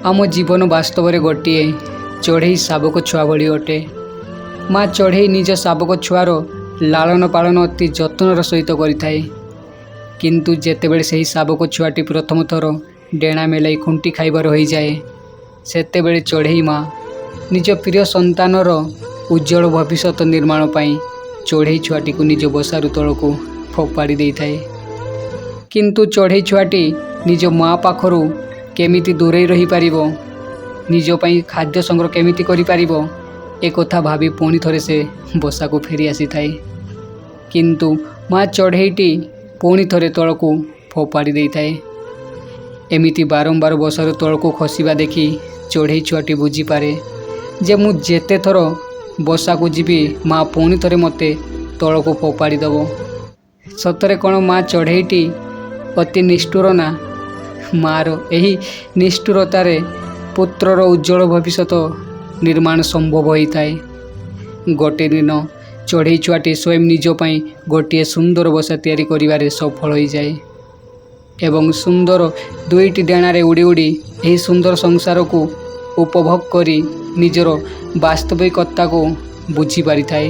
ଆମ ଜୀବନ ବାସ୍ତବରେ ଗୋଟିଏ ଚଢ଼େଇ ଶାବକ ଛୁଆ ଭଳି ଅଟେ। ମା ଚଢ଼େଇ ନିଜ ଶାବକ ଛୁଆର ଲାଳନ ପାଳନ ଅତି ଯତ୍ନର ସହିତ କରିଥାଏ, କିନ୍ତୁ ଯେତେବେଳେ ସେହି ଶାବକ ଛୁଆଟି ପ୍ରଥମ ଥର ଡେଣା ମେଲାଇ ଖୁଣ୍ଟି ଖାଇବାର ହୋଇଯାଏ, ସେତେବେଳେ ଚଢ଼େଇ ମା ନିଜ ପ୍ରିୟ ସନ୍ତାନର ଉଜ୍ଜଳ ଭବିଷ୍ୟତ ନିର୍ମାଣ ପାଇଁ ଚଢ଼େଇ ଛୁଆଟିକୁ ନିଜ ବସାରୁ ତଳକୁ ଫୋପାଡ଼ି ଦେଇଥାଏ। କିନ୍ତୁ ଚଢ଼େଇ ଛୁଆଟି ନିଜ ମା ପାଖରୁ କେମିତି ଦୂରେଇ ରହିପାରିବ, ନିଜ ପାଇଁ ଖାଦ୍ୟ ସଂଗ୍ରହ କେମିତି କରିପାରିବ, ଏକଥା ଭାବି ପୁଣି ଥରେ ସେ ବସାକୁ ଫେରି ଆସିଥାଏ। କିନ୍ତୁ ମା ଚଢ଼େଇଟି ପୁଣି ଥରେ ତଳକୁ ଫୋପାଡ଼ି ଦେଇଥାଏ। ଏମିତି ବାରମ୍ବାର ବସାରୁ ତଳକୁ ଖସିବା ଦେଖି ଚଢ଼େଇ ଛୁଆଟି ବୁଝିପାରେ ଯେ ମୁଁ ଯେତେ ଥର ବସାକୁ ଯିବି, ମା ପୁଣି ଥରେ ମୋତେ ତଳକୁ ଫୋପାଡ଼ି ଦେବ। ସତରେ କ'ଣ ମା ଚଢ଼େଇଟି ଅତି ନିଷ୍ଠୁର ନା ମାର ଏହି ନିଷ୍ଠୁରତାରେ ପୁତ୍ରର ଉଜ୍ଜଳ ଭବିଷ୍ୟତ ନିର୍ମାଣ ସମ୍ଭବ ହୋଇଥାଏ? ଗୋଟେ ଦିନ ଚଢ଼େଇ ଛୁଆଟି ସ୍ୱୟଂ ନିଜ ପାଇଁ ଗୋଟିଏ ସୁନ୍ଦର ବସା ତିଆରି କରିବାରେ ସଫଳ ହୋଇଯାଏ ଏବଂ ସୁନ୍ଦର ଦୁଇଟି ଡେଣାରେ ଉଡ଼ି ଉଡ଼ି ଏହି ସୁନ୍ଦର ସଂସାରକୁ ଉପଭୋଗ କରି ନିଜର ବାସ୍ତବିକତାକୁ ବୁଝିପାରିଥାଏ।